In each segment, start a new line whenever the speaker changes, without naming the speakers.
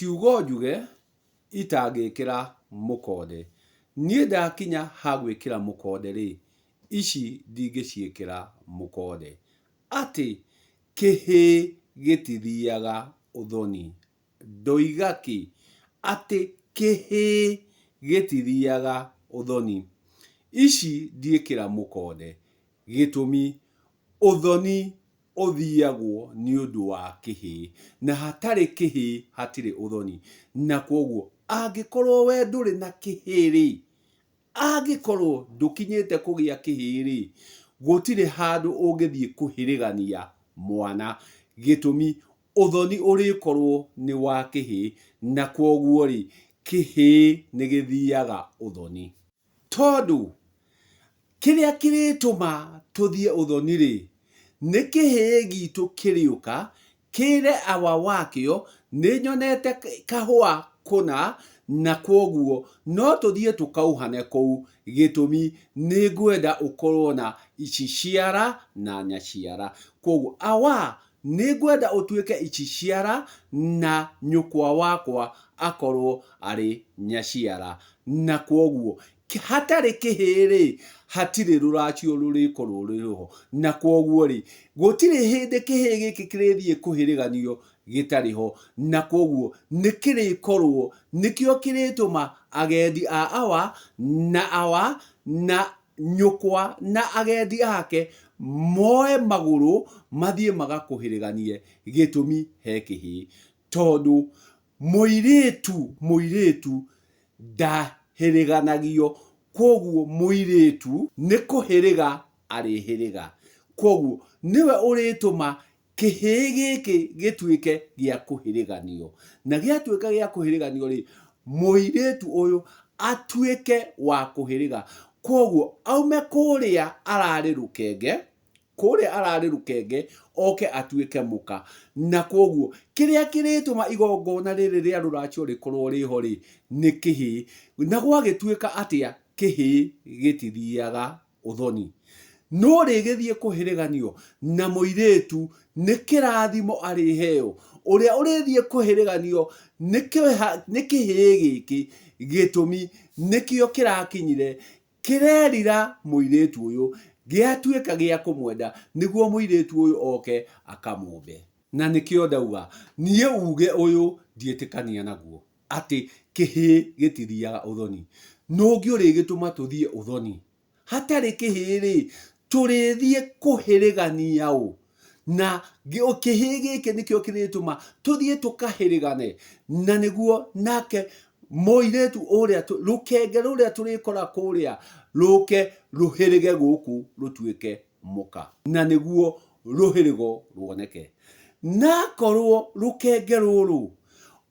Ciugo njuge itangĩkĩra mũkonde. Niĩ ndakinya ha gwĩkĩra mũkonde rĩ, ici ndingĩciĩkĩra mũkonde. Atĩ kĩhĩĩ gĩtithiaga ũthoni. Ndoiga kĩ? Atĩ kĩhĩĩ gĩtithiaga ũthoni. Ici ndiĩkĩra mũkonde. Gĩtũmi, ũthoni ũthiagwo nĩ ũndũ wa kĩhĩĩ, na hatarĩ kĩhĩĩ hatirĩ ũthoni. Na kwoguo angĩkorwo we ndũrĩ na kĩhĩĩ-rĩ, angĩkorwo ndũkinyĩte kũgĩa kĩhĩĩ-rĩ, gũtirĩ handũ ũngĩthiĩ kũhĩrĩgania mwana. Gĩtũmi, ũthoni ũrĩkorwo nĩ wa kĩhĩĩ, na kwoguo-rĩ, kĩhĩĩ nĩ gĩthiaga ũthoni. Tondũ kĩrĩa kĩrĩtũma tũthiĩ ũthoni-rĩ, nĩ kĩhĩĩ gitũ kĩrĩũka kĩre awa wakĩo nĩnyonete kahũa kũna na kwoguo no tũthiĩ tũkauhane kũu, gĩtũmi nĩngwenda ũkorwo na iciciara na nyaciara. Kwoguo awa nĩngwenda ũtuĩke iciciara na nyũkwa wakwa akorwo arĩ nyaciara. Na kwoguo hatarĩ kĩhĩĩ-rĩ, hatirĩ rũracio rũrĩkorwo rwĩho. Na kwoguo-rĩ, gũtirĩ hĩndĩ kĩhĩĩ gĩkĩ kĩrĩthiĩ kũhĩrĩganio gĩtarĩ ho. Na kwoguo nĩ kĩrĩkorwo nĩkĩo kĩrĩtũma agendi a awa na awa na nyũkwa na agendi ake moe magũrũ mathiĩ magakũhĩrĩganie, gĩtũmi he kĩhĩĩ. Tondũ mũirĩtu mũirĩtu ndahĩrĩganagio, kwoguo mũirĩtu nĩ kũhĩrĩga arĩhĩrĩga. Kwoguo nĩwe ũrĩtũma kĩhĩĩ gĩkĩ gĩtuĩke gĩa kũhĩrĩganio. Na gĩatuĩka gĩa kũhĩrĩganio-rĩ, mũirĩtu ũyũ atuĩke wa kũhĩrĩga. Kwoguo aume kũrĩa ararĩ rũkenge, kũrĩa ararĩ rũkenge, oke atuĩke mũka. Na kwoguo kĩrĩa kĩrĩtũma igongona rĩrĩ rĩa rũracio rĩkorwo rĩho-rĩ, nĩ kĩhĩĩ. Na gwagĩtuĩka atĩa, kĩhĩĩ gĩtithiaga ũthoni. No rĩgĩthiĩ kũhĩrĩganio na mũirĩtu nĩ kĩrathimo arĩheo. Ũrĩa ũrĩthiĩ kũhĩrĩganio nĩ kĩhĩĩ gĩkĩ, gĩtũmi nĩkĩo kĩrakinyire kĩrerira mũirĩtu ũyũ, gĩatuĩka gĩa kũmwenda nĩguo mũirĩtu ũyũ oke akamũmbe. Na nĩkĩo ndauga niĩ uge ũyũ ndiĩtĩkania naguo atĩ kĩhĩĩ gĩtithiaga ũthoni. Nũ ũngĩ ũrĩgĩtũma tũthiĩ ũthoni? Hatarĩ kĩhĩĩ-rĩ, tũrĩthiĩ kũhĩrĩgania ũ? Na kĩhĩĩ gĩkĩ nĩkĩo kĩrĩtũma tũthiĩ tũkahĩrĩgane, na nĩguo nake mũirĩtu ũrĩa, rũkenge rũrĩa tũrĩkora kũrĩa rũke rũhĩrĩge gũkũ rũtuĩke mũka, na nĩguo rũhĩrĩgo ruoneke. Na akorwo rũkenge rũrũ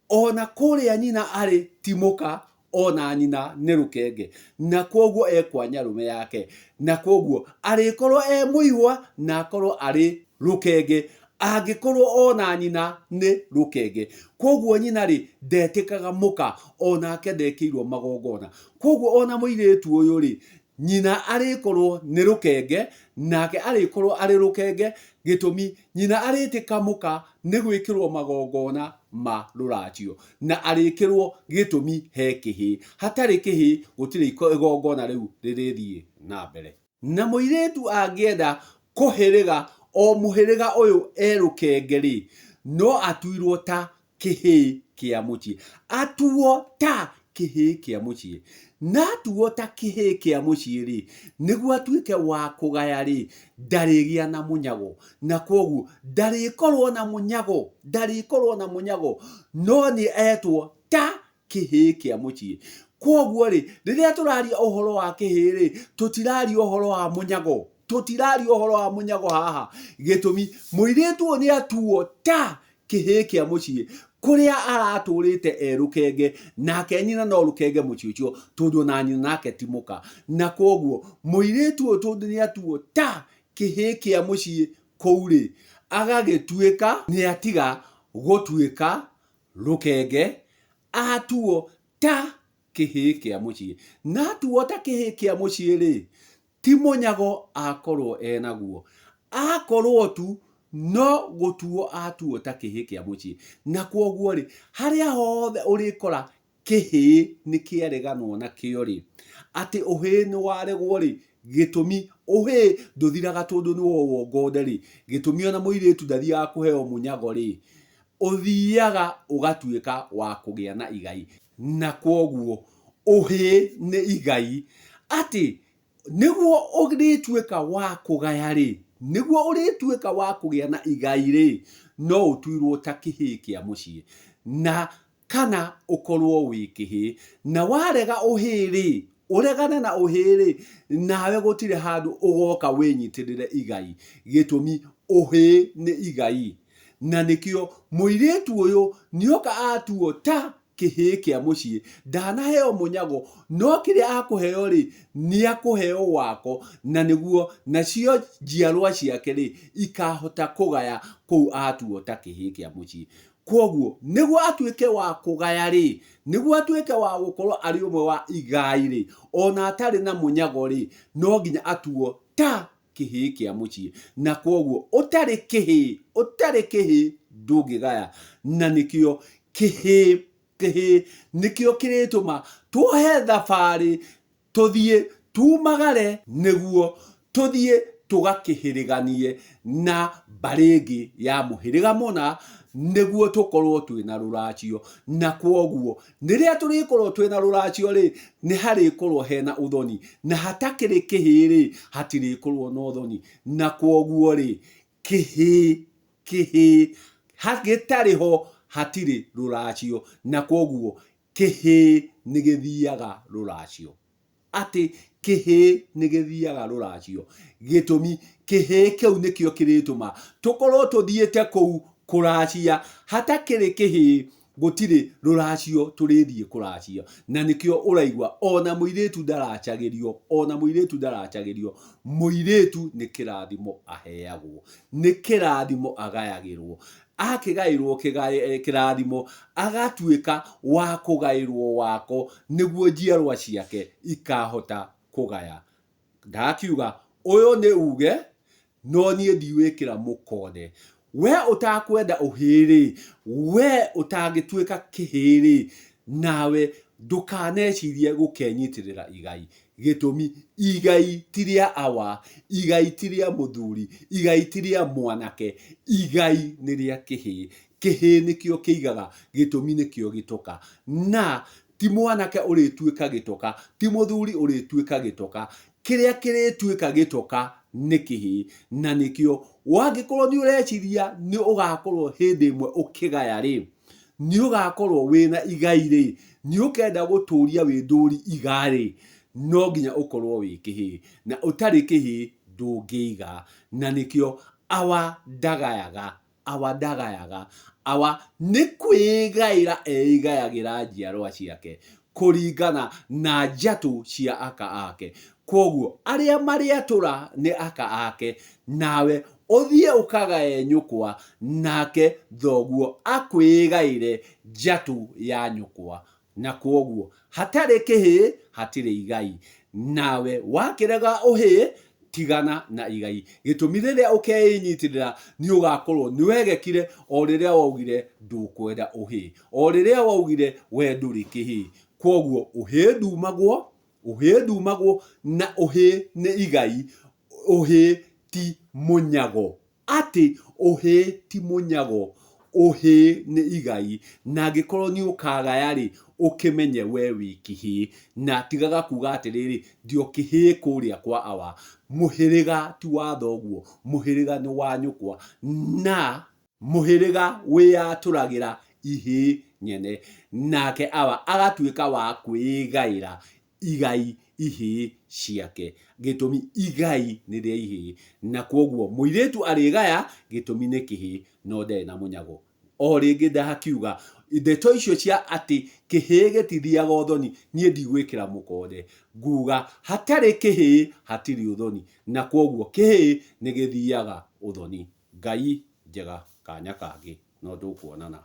ona kũrĩa nyina arĩ ti mũka, ona nyina nĩ rũkenge, na kwoguo e kwa nyarũme yake, na kwoguo arĩkorwo e mũihwa na akorwo arĩ rũkenge, angĩkorwo ona nyina nĩ rũkenge. Kwoguo nyina rĩ, ndetĩkaga mũka, onake ndekĩirwo magongona. Kwoguo ona mũirĩtu ũyũ rĩ, nyina arĩkorwo nĩ rũkenge, nake arĩkorwo arĩ rũkenge, gĩtũmi nyina arĩtĩka mũka nĩ gwĩkĩrwo magongona ma rũracio, na arĩkĩrwo gĩtũmi he kĩhĩĩ. Hatarĩ kĩhĩĩ gũtirĩ igongona rĩu rĩrĩthiĩ na mbere. Na mũirĩtu angĩenda kũhĩrĩga o mũhĩrĩga ũyũ e rũkenge-rĩ, no atuirwo ta kĩhĩĩ kĩa mũciĩ. Atuo ta kĩhĩĩ kĩa mũciĩ. Na atuo ta kĩhĩĩ kĩa mũciĩ-rĩ, nĩguo atuĩke wa kũgaya-rĩ, ndarĩgĩa na mũnyago. Na kwoguo ndarĩkorwo na mũnyago, ndarĩkorwo na mũnyago, no nĩ etwo ta kĩhĩĩ kĩa mũciĩ. Kwoguo-rĩ, rĩrĩa tũraria ũhoro wa kĩhĩĩ-rĩ, tũtiraria ũhoro wa mũnyago. Tũtiraria ũhoro wa mũnyago haha. Gĩtũmi, mũirĩtu ũyũ nĩ atuo ta kĩhĩĩ kĩa mũciĩ kũrĩa aratũrĩte e rũkenge, nake nyina no rũkenge mũciĩ ũcio, tondũ ona nyina nake ti mũka. Na kwoguo mũirĩtu ũyũ tondũ nĩ atuo ta kĩhĩĩ kĩa mũciĩ kũu-rĩ, agagĩtuĩka nĩ atiga gũtuĩka rũkenge, atuo ta kĩhĩĩ kĩa mũciĩ. Na atuo ta kĩhĩĩ kĩa mũciĩ-rĩ, ti mũnyago akorwo enaguo, akorwo tu no gũtuo atuo ta kĩhĩĩ kĩa mũciĩ. Na kwoguo rĩ, harĩa hothe ũrĩkora kĩhĩĩ nĩ kĩareganwo nakĩo rĩ, atĩ ũhĩĩ nĩ waregwo rĩ, gĩtũmi ũhĩĩ ndũthiraga tondũ nĩ woywo ngonde rĩ, gĩtũmi ona mũirĩtu ndathiaga kũheo mũnyago rĩ, ũthiaga ũgatuĩka wa kũgĩa na igai. Na kwoguo ũhĩĩ nĩ igai, atĩ nĩguo ũrĩtuĩka wa kũgaya-rĩ, nĩguo ũrĩtuĩka wa kũgĩa na igai-rĩ, no ũtuirwo ta kĩhĩĩ kĩa mũciĩ, na kana ũkorwo wĩ kĩhĩĩ. Na warega ũhĩĩ-rĩ, ũregane na ũhĩĩ-rĩ, nawe gũtirĩ handũ ũgoka wĩnyitĩrĩre igai. Gĩtũmi, ũhĩĩ nĩ igai. Na nĩkĩo mũirĩtu ũyũ nĩoka atuo ta kĩhĩĩ kĩa mũciĩ, ndanaheo mũnyago, no kĩrĩa akũheo-rĩ, nĩakũheo wako, na nĩguo nacio njiarwa ciake-rĩ, ikahota kũgaya kũu atuo ta kĩhĩĩ kĩa mũciĩ. Kwoguo, nĩguo atuĩke wa kũgaya-rĩ, nĩguo atuĩke wa gũkorwo arĩ ũmwe wa igai-rĩ, ona atarĩ na mũnyago-rĩ, no nginya atuo ta kĩhĩĩ kĩa mũciĩ. Na kwoguo ũtarĩ kĩhĩĩ, ũtarĩ kĩhĩĩ ndũngĩgaya. Na nĩkĩo kĩhĩĩ, kĩhĩĩ nĩkĩo kĩrĩtũma tuohe thabarĩ tũthiĩ tumagare nĩguo tũthiĩ tũgakĩhĩrĩganie na mbarĩ ĩngĩ ya mũhĩrĩga mũna nĩguo tũkorwo twĩna rũracio. Na kwoguo Rĩrĩa tũrĩkorwo twĩna rũracio-rĩ, nĩ harĩkorwo hena ũthoni, na hatakĩrĩ kĩhĩĩ-rĩ, hatirĩkorwo na ũthoni. Na kwoguo-rĩ, kĩhĩĩ, kĩhĩĩ gĩtarĩ ho hatirĩ rũracio, na kwoguo kĩhĩĩ nĩ gĩthiaga rũracio. Atĩ kĩhĩĩ nĩ gĩthiaga rũracio. Gĩtũmi, kĩhĩĩ kĩu nĩkĩo kĩrĩtũma tũkorwo tũthiĩte kũu kũracia. Hatakĩrĩ kĩhĩĩ, gũtirĩ rũracio tũrĩthiĩ kũracia. Na nĩkĩo ũraigua ona mũirĩtu ndaracagĩrio, ona mũirĩtu ndaracagĩrio. Mũirĩtu nĩ kĩrathimo aheagwo, nĩ kĩrathimo agayagĩrwo. Akĩgaĩrwo kĩrathimo, agatuĩka wa kũgaĩrwo wako nĩguo njiarwa ciake ikahota kũgaya. Ndakiuga ũyũ nĩ uge, no niĩ ndiwĩkĩra mũkonde. We ũtakwenda ũhĩĩ-rĩ, we ũtangĩtuĩka kĩhĩĩ-rĩ, nawe ndũkanecirie gũkenyitĩrĩra igai. Gĩtũmi, igai ti rĩa awa, igai ti rĩa mũthuri, igai ti rĩa mwanake, igai nĩ rĩa kĩhĩĩ. Kĩhĩĩ nĩkĩo kĩigaga, gĩtũmi nĩkĩo gĩtoka. Na ti mwanake ũrĩtuĩka gĩtoka, ti mũthuri ũrĩtuĩka gĩtoka, kĩrĩa kĩrĩtuĩka gĩtoka nĩ kĩhĩĩ. Na nĩkĩo wangĩkorwo nĩ ũreciria nĩ ũgakorwo hĩndĩ ĩmwe ũkĩgaya-rĩ, nĩ ũgakorwo wĩna igai-rĩ, nĩ ũkenda gũtũria wĩ ndũri iga-rĩ, no nginya ũkorwo wĩ kĩhĩĩ. Na ũtarĩ kĩhĩĩ ndũngĩiga. Na nĩkĩo awa ndagayaga, awa ndagayaga, awa nĩ kwĩgaĩra eigayagĩra njiarwa ciake kũringana na njatũ cia aka ake. Kwoguo arĩa marĩatũra nĩ aka ake, nawe ũthiĩ ũkagae nyũkwa, nake thoguo akwĩgaĩre njatũ ya nyũkwa. Na kwoguo hatarĩ kĩhĩĩ hatirĩ igai, nawe wakĩrega ũhĩĩ tigana na igai. Gĩtũmi rĩrĩa ũkeĩnyitĩrĩra nĩ ũgakorwo nĩ wegekire o rĩrĩa waugire ndũkwenda ũhĩĩ, o rĩrĩa waugire we ndũrĩ kĩhĩĩ. Kwoguo ũhĩĩ ndumagwo, ũhĩĩ ndumagwo na ũhĩĩ nĩ igai, ũhĩĩ ti mũnyago. Atĩ ũhĩĩ ti mũnyago, ũhĩĩ nĩ igai, na angĩkorwo nĩ ũkagaya-rĩ, ũkĩmenye we wĩ kĩhĩĩ. Na tigaga kuga atĩrĩrĩ, ndĩ o kĩhĩĩ kũrĩa kwa awa. Mũhĩrĩga ti wa thoguo, mũhĩrĩga nĩ wa nyũkwa. Na mũhĩrĩga wĩyatũragĩra ihĩĩ nyene, nake awa agatuĩka wa kwĩgaĩra igai ihĩĩ ciake. Gĩtũmi igai nĩ rĩa ihĩĩ, na kwoguo mũirĩtu arĩgaya gĩtũmi nĩ kĩhĩĩ no ndarĩ na mũnyago. O rĩngĩ ndakiuga ndeto icio cia atĩ kĩhĩĩ gĩtithiaga ũthoni niĩ ndigwĩkĩra mũkonde. Nguga hatarĩ kĩhĩĩ hatirĩ ũthoni, na kwoguo kĩhĩĩ nĩ gĩthiaga ũthoni. Ngai njega kanya kangĩ no tũkuonana.